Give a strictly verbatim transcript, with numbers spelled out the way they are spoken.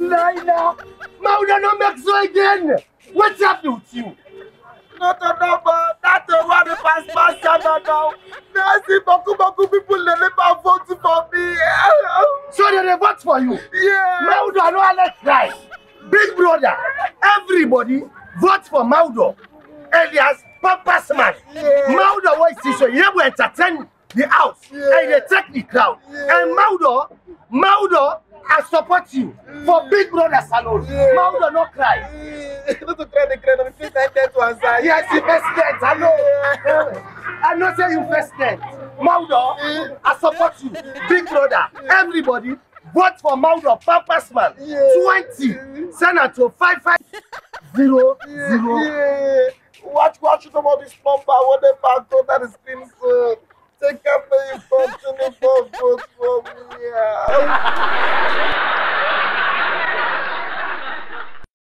Laila, Mauda no make so again. Wetin happen with you? Not at all, but that the one the pass pass Saba now. Now I see boku boku people dey never vote for me. So they dey vote for you? Yeah. Mauda no allow cry. Big brother, everybody vote for Mauda alias Pampas Man. Yeah. Mauda wey see so, you go entertain the house, yeah, and you dey take the crowd. Yeah. And Mauda, Mauda, I support you for Big Brother Salon. Yeah. Mauda, no cry. Yeah. Not to cry, the cry, the first time that one side. Yes, the first time. I know. Yeah. I know say you first time. Mauda, yeah, I support you. Big Brother, everybody, vote for Mauda Pampas Man. Yeah. Twenty. Send am to five five zero zero. Yeah. Watch, watch some of this number wey dey back under the screen so. Take am make you continue for vote for me. Ah.